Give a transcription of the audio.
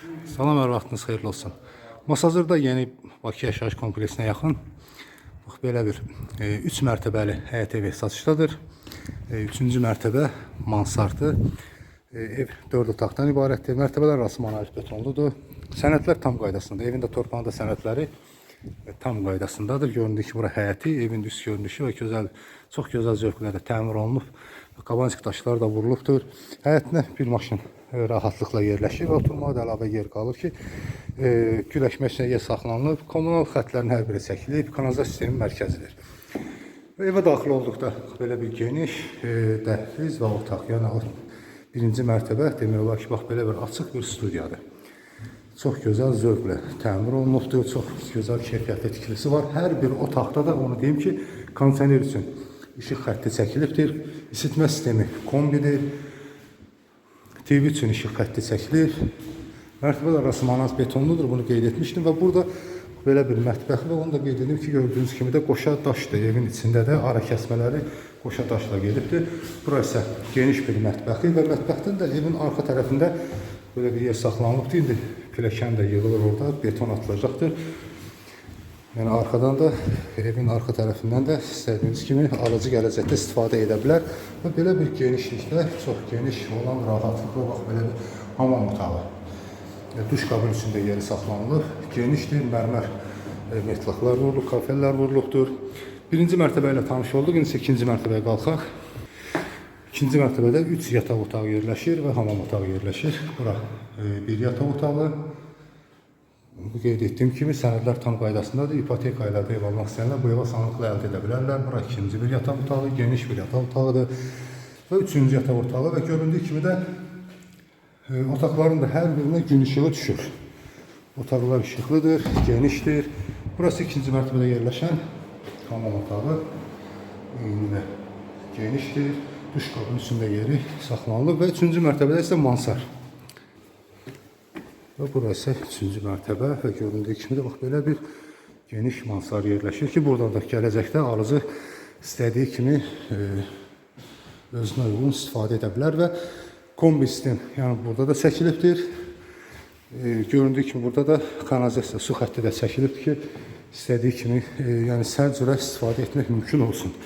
Salam, hər vaxtınız xeyirli olsun. Masazırda yeni Bakı yaşayış kompleksinə yaxın bax belə bir 3 mərtəbəli həyət evi satışdadır. 3-cü mərtəbə mansardı. Ev 4 otaqdan ibarətdir. Mərtəbələr arası monolit betonludur. Sənədlər tam qaydasındadır. Evin də torpağında sənədləri tam qaydasındadır. Göründüyü kimi bura həyəti, evin üst görünüşü və gözəl, çox gözəl zövqlə də təmir olunub. Qabancıq daşlar da vurulubdur. Həyətinə bir maşın rahatlıqla yerləşir və oturmağa da əlavə yer qalır ki, gül əkmək üçün yer saxlanılıb. Kommunal xətlərin hər biri çəkilib, kanalizasiya sistemi mərkəzidir. Və evə daxil olduqda belə bir geniş dəhliz və otaq, yəni o birinci mərtəbə demək olar ki, bax belə bir açıq bir studiyadır. Çox gözəl zövqlə təmir olunubdur, çox gözəl keyfiyyətli tikilisi var. Hər bir otaqda da onu deyim ki, kondisioner üçün işıq xətti çəkilibdir. İsitmə sistemi kombidir. TV üçün işıq xətti çəkilir. Mərtəbələr arası monolit betonludur, bunu qeyd etmişdim və burada belə bir mətbəx və onu da qeyd edim ki, gördüyünüz kimi də qoşa daşdır. Evin içində də ara kəsmələri qoşa daşla gedibdir. Bura isə geniş bir mətbəxi və mətbəxdən də evin arxa tərəfində belə bir yer saxlanılıbdır. İndi pilləkən də yığılır orada, beton atılacaqdır. Yəni arxadan da evin arxa tərəfindən də istədiyiniz kimi alıcı gələcəkdə istifadə edə bilər və belə bir genişlikdə çox geniş olan rahatlıqla bax belə bir hamam otağı. Duş kabin üçün də yeri saxlanılıb. Genişdir, mərmər metlaqlar vurulub, kafellər vurulubdur. Birinci mərtəbə ilə tanış olduq. İndi isə ikinci mərtəbəyə qalxaq. İkinci mərtəbədə 3 yataq otağı yerləşir və hamam otağı yerləşir. Bura bir yataq otağı. Bu qeyd etdiyim kimi sənədlər tam qaydasındadır. İpoteka ilə də ev almaq istəyənlər bu ev asanlıqla əldə edə bilərlər. Bura ikinci bir yataq otağı, geniş bir yataq otağıdır. Və üçüncü yataq otağı və göründüyü kimi də otaqların da hər birinə gün işığı düşür. Otaqlar işıqlıdır, genişdir. Burası ikinci mərtəbədə yerləşən hamam otağı. İndi də genişdir. Duş kabinin üstündə yeri saxlanılıb və üçüncü mərtəbədə isə mansard. Və burası üçüncü mərtəbə və göründüyü kimi də bax belə bir geniş mansard yerləşir ki, buradan da gələcəkdə alıcı istədiyi kimi özünə uyğun istifadə edə bilər və kombi sistem, yəni burada da çəkilibdir. Göründüyü kimi burada da kanalizasiya su xətti də çəkilibdir ki, istədiyi kimi yəni hər cürə istifadə etmək mümkün olsun.